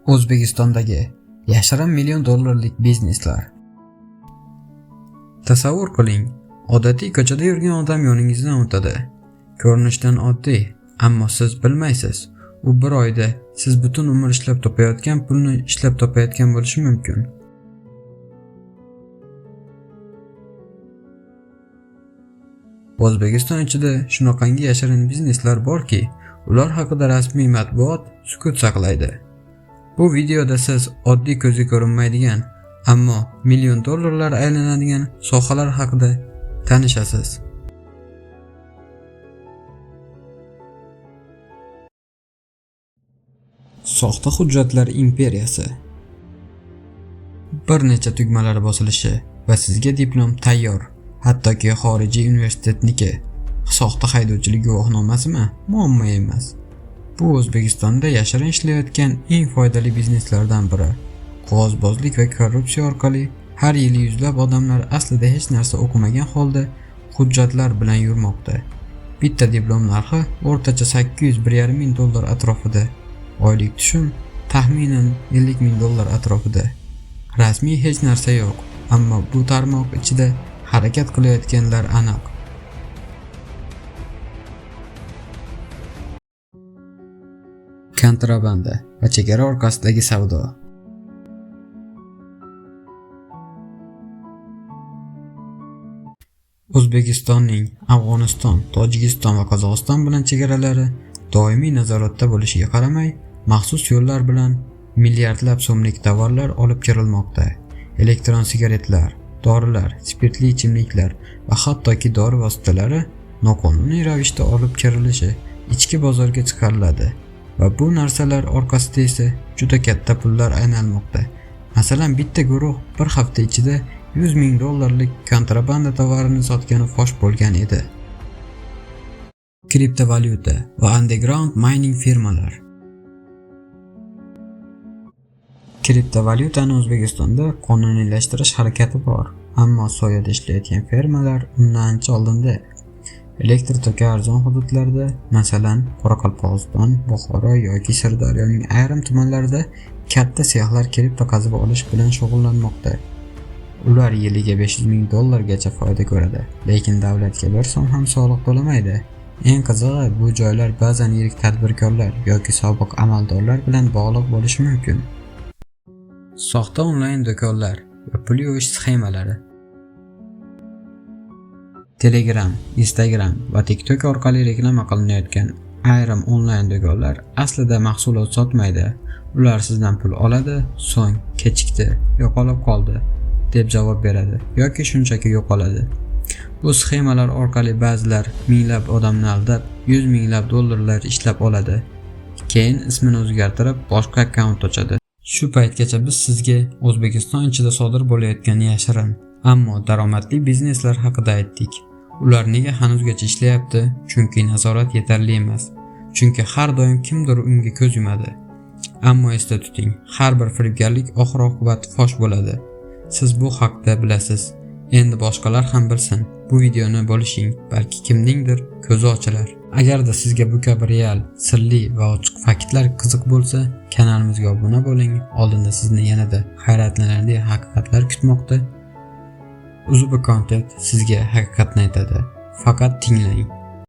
O'zbekistondagi yashirin million dollarlik bizneslar. Tasavvur qiling, odatiy ko'chada yurgan odam yoningizdan o'tadi. Ko'rinishdan oddiy, ammo siz bilmaysiz. U bir oyda siz butun umr ishlab topayotgan pulni ishlab topayotgan bo'lishi mumkin. O'zbekiston ichida shunaqangi yashirin bizneslar borki, ular haqida rasmiy matbuot sukut saqlaydi. Bu videoda siz oddiy ko'zga ko'rinmaydigan, ammo million dollarlar aylanadigan sohalar haqida tanishasiz. Soxta hujjatlar imperiyasi. Bir necha tugmalar bosilishi va sizga diplom tayyor, hattoki xorijiy universitetniki. Soxta haydovchilik guvohnomasimi? Muammo emas. Bu O'zbekistonda yashirin ishlayotgan eng foydali bizneslardan biri. Qog'ozbozlik va korrupsiya orqali har yili yuzlab odamlar aslida hech narsa o'qimagan holda hujjatlar bilan yurmoqda. Bitta diplom narxi o'rtacha 800-1,5 ming dollar atrofida. Oylik tushum taxminan 50 ming dollar atrofida. Rasmiy hech narsa yo'q, ammo bu tarmoq ichida harakat qilayotganlar aniq. Kontrabanda va chegara orqasidagi savdo. O'zbekistonning Afg'oniston, Tojikiston va Qozog'iston bilan chegaralari doimiy nazoratda bo'lishiga qaramay, maxsus yo'llar bilan milliardlab so'mlik tovarlar olib kirilmoqda. Elektron sigaretlar, dorilar, spirtli ichimliklar va hattoki dori vositalari noqonuniy ravishda olib kirilishi ichki bozorga chiqariladi va bu narsalar orqasida esa juda katta pullar aylanmoqda. Masalan, bitta guruh bir hafta ichida 100 ming dollarlik kontrabanda tovarini sotgani fosh bo'lgan edi. Kriptovalyuta va underground mining firmalar. Kriptovalyutani O'zbekistonda qonuniylashtirish harakati bor, ammo soyada ishlayotgan firmalar undan ancha oldinda. Elektr toki arzon hududlarda, masalan, Qoraqalpog'iston, Buxoro yoki Sirdaryoning ayrim tumanlarida katta sexlar kripto qazib olish bilan shug'ullanmoqda. Ular yiliga 500 ming dollargacha foyda ko'radi, lekin davlatga bir so'm ham soliq to'lamaydi. Eng qizig'i, bu joylar ba'zan yirik tadbirkorlar yoki sobiq amaldorlar bilan bog'liq bo'lishi mumkin. Soxta onlayn do'konlar va pul yuvish sxemalari. Telegram, Instagram va TikTok orqali reklama qilinayotgan ayrim onlayn do'konlar aslida mahsulot sotmaydi. Ular sizdan pul oladi, so'ng kechikdi, yo'qolib qoldi deb javob beradi yoki shunchaki yo'qoladi. Bu sxemalar orqali ba'zilar minglab odamni aldab, yuz minglab dollarlar ishlab oladi. Keyin ismini o'zgartirib, boshqa akkaunt ochadi. Shu paytgacha biz sizga O'zbekiston ichida sodir bo'layotgan yashirin, ammo daromadli bizneslar haqida aytdik. Ular nega hanuzgacha ishlayapti? Chunki nazorat yetarli emas. Chunki har doim kimdir unga ko'z yumadi. Ammo esda tuting, har bir firibgarlik oxir-oqibat fosh bo'ladi. Siz bu haqda bilasiz. Endi boshqalar ham bilsin. Bu videoni bo'lishing, balki kimningdir ko'zi ochilar. Agarda sizga bu kabi real, sirli va ochiq faktlar qiziq bo'lsa, kanalimizga obuna bo'ling. Oldinda sizni yanada hayratlanarli haqiqatlar kutmoqda. Uzubu Content sizga haqiqatni aytadi. Faqat tinglang.